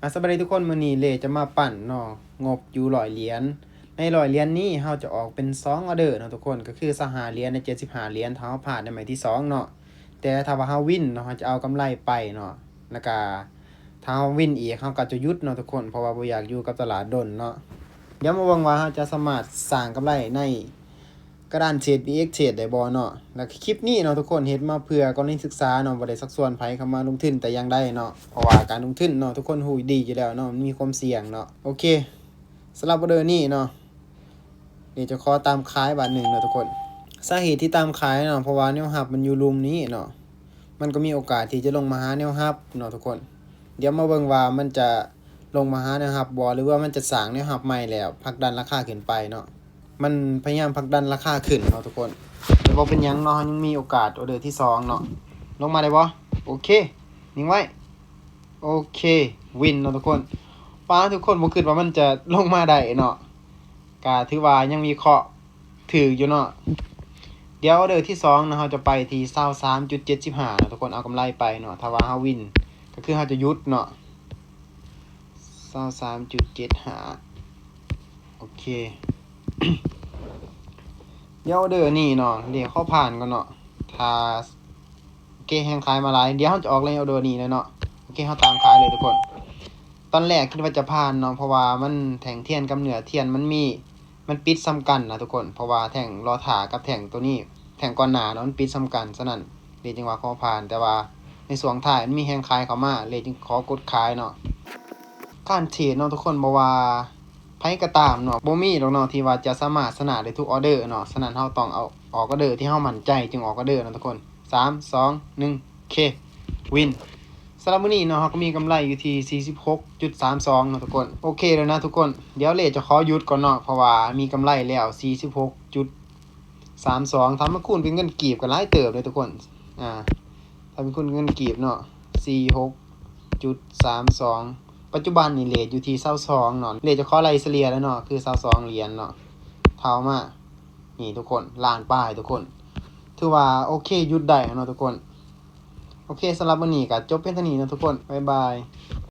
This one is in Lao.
ອາ ສະບາຍດີທຸກຄົນ, ມື້ນີ້ເລຈະມາປັ້ນເນາະ ງົບຢູ່ຮ້ອຍຫຼຽນ. ໃນຮ້ອຍຫຼຽນນີ້ເຮົາຈະອອກເປັນສອງອອເດີເນາະທຸກຄົນ, ກໍຄືຊາວຫ້າຫຼຽນ ແລະ ເຈັດສິບຫ້າຫຼຽນ ຖ້າເຮົາພາດໃນໄມ້ທີສອງເນາະ. ແຕ່ຖ້າວ່າເຮົາວິນເນາະ ເຮົາຈະເອົາກຳໄລໄປເນາະ, ແລ້ວກະຖ້າເຮົາວິນອີກ ເຮົາກໍຈະຢຸດເນາະທຸກຄົນ, ເພາະວ່າບໍ່ຢາກຢູ່ກັບຕະຫຼາດດົນເນາະ. ດຽວມາເບິ່ງວ່າເຮົາຈະສາມາດສ້າງກຳໄລໃນ ກະດານເທຣດ ບີເອັກເທຣດ ໄດ້ບໍ່ເນາະ. ແລ້ວຄລິບນີ້ເນາະທຸກຄົນ ເຮັດມາເພື່ອກໍລະນີສຶກສາເນາະ, ບໍ່ໄດ້ຊັກຊວນໃຜເຂົ້າມາລົງທຶນແຕ່ຢ່າງໃດເນາະ, ເພາະວ່າການລົງທຶນເນາະ ທຸກຄົນຮູ້ດີຢູ່ແລ້ວເນາະ, ມັນມີຄວາມສ່ຽງເນາະ. ໂອເຄ ສຳລັບອອເດີນີ້ເນາະ ດຽວຈະຂໍຕາມຂາຍບາດໜຶ່ງເນາະທຸກຄົນ. ສາເຫດທີ່ຕາມຂາຍເນາະ ເພາະວ່າແນວຮັບມັນຢູ່ລຸ່ມນີ້ເນາະ, ມັນກໍມີໂອກາດທີ່ຈະລົງມາຫາແນວຮັບເນາະທຸກຄົນ. ດຽວມາເບິ່ງວ່າມັນຈະລົງມາຫາແນວຮັບບໍ່ ຫຼືວ່າມັນຈະສ້າງແນວຮັບໃໝ່ແລ້ວຜັກດັນລາຄາຂຶ້ນໄປເນາະ. ມັນພະຍາຍາມຜັກດັນລາຄາຂຶ້ນເນາະທຸກຄົນ. ແຕ່ບໍ່ເປັນຫຍັງເນາະ, ເຮົາຍັງມີໂອກາດອອເດີທີສອງເນາະ. ລົງມາໄດ້ບໍ່? ໂອເຄ ນິ່ງໄວ້. ໂອເຄ ວິນເນາະທຸກຄົນ. ປ້າ ທຸກຄົນບໍ່ຄິດວ່າມັນຈະລົງມາໄດ້ເນາະ, ກະຖືວ່າຍັງວິເຄາະຖືກຢູ່ເນາະ. ດຽວອອເດີທີສອງເນາະ ເຮົາຈະໄປທີ່ຊາວສາມຈຸດເຈັດສິບຫ້າເນາະທຸກຄົນ, ເອົາກຳໄລໄປເນາະ. ຖ້າວ່າເຮົາວິນ ກໍຄືເຮົາຈະຢຸດເນາະ ຊາວສາມຈຸດເຈັດຫ້າ. ໂອເຄ ດຽວອອເດີນີ້ເນາະ ເລກຂໍຜ່ານກ່ອນເນາະ. ຖ້າ ໂອເຄ ແຮງຂາຍມາຫຼາຍ, ດຽວເຮົາຈະອອກເລີຍອອເດີນີ້ເລີຍເນາະ. ໂອເຄ ເຮົາຕາມຂາຍເລີຍທຸກຄົນ. ຕອນແລກຄິດວ່າຈະຜ່ານເນາະ ເພາະວ່າມັນ ແທ່ງທຽນກັບເນື້ອທຽນມັນມີ ມັນປິດສ່ຳກັນນະທຸກຄົນ, ເພາະວ່າແທ່ງລໍຖ້າກັບແທ່ງໂຕນີ້ ແທ່ງກ່ອນໜ້າເນາະ ມັນປິດສ່ຳກັນ. ສະນັ້ນເລດຈຶ່ງວ່າຂໍຜ່ານ, ແຕ່ວ່າໃນຊ່ວງທ້າຍມັນມີແຮງຂາຍເຂົ້າມາ ເລດຈຶ່ງຂໍກົດຂາຍເນາະ. ການເທຣດເນາະທຸກຄົນ ບໍ່ວ່າໃຜກໍຕາມເນາະ ບໍ່ມີດອກເນາະທີ່ວ່າຈະສາມາດຊະນະໄດ້ທຸກອອເດີເນາະ. ສະນັ້ນເຮົາຕ້ອງເອົາອອກອອເດີທີ່ເຮົາໝັ້ນໃຈຈຶ່ງອອກອອເດີເນາະທຸກຄົນ. ສາມ ສອງ ໜຶ່ງ ໂອເຄ ວິນ. ສຳລັບມື້ນີ້ເນາະ ເຮົາກໍມີກຳໄລຢູ່ທີ່ສີ່ສິບຫົກຈຸດສາມສອງເນາະທຸກຄົນ. ໂອເຄແລ້ວນະທຸກຄົນ, ດຽວເລດຈະຂໍຢຸດກ່ອນເນາະ ເພາະວ່າມີກຳໄລແລ້ວສີ່ສິບຫົກຈຸດສາມສອງ. ຖ້າມາຄູນເປັນເງິນກີບກໍຫຼາຍເຕີບເລີຍທຸກຄົນ. ອ່າ ຖ້າເປັນຄູນເປັນເງິນກີບເນາະ ສີ່ສິບຫົກຈຸດສາມສອງ. ປັດຈຸບັນນີ້ເລດຢູ່ທີ່ຊາວສອງເນາະ, ເລດຈະຂໍໄລ່ສະເລ່ຍແລ້ວເນາະ ຄືຊາວສອງຫຼຽນເນາະ. ເທົ່າມາ ນີ້ທຸກຄົນ ລ້ານປາຍທຸກຄົນ, ຖືວ່າໂອເຄ ຢຸດໄດ້ແລ້ວເນາະທຸກຄົນ. ໂອເຄ ສຳລັບມື້ນີ້ກໍຈົບພຽງເທົ່ານີ້ເນາະທຸກຄົນ. ບາຍບາຍ.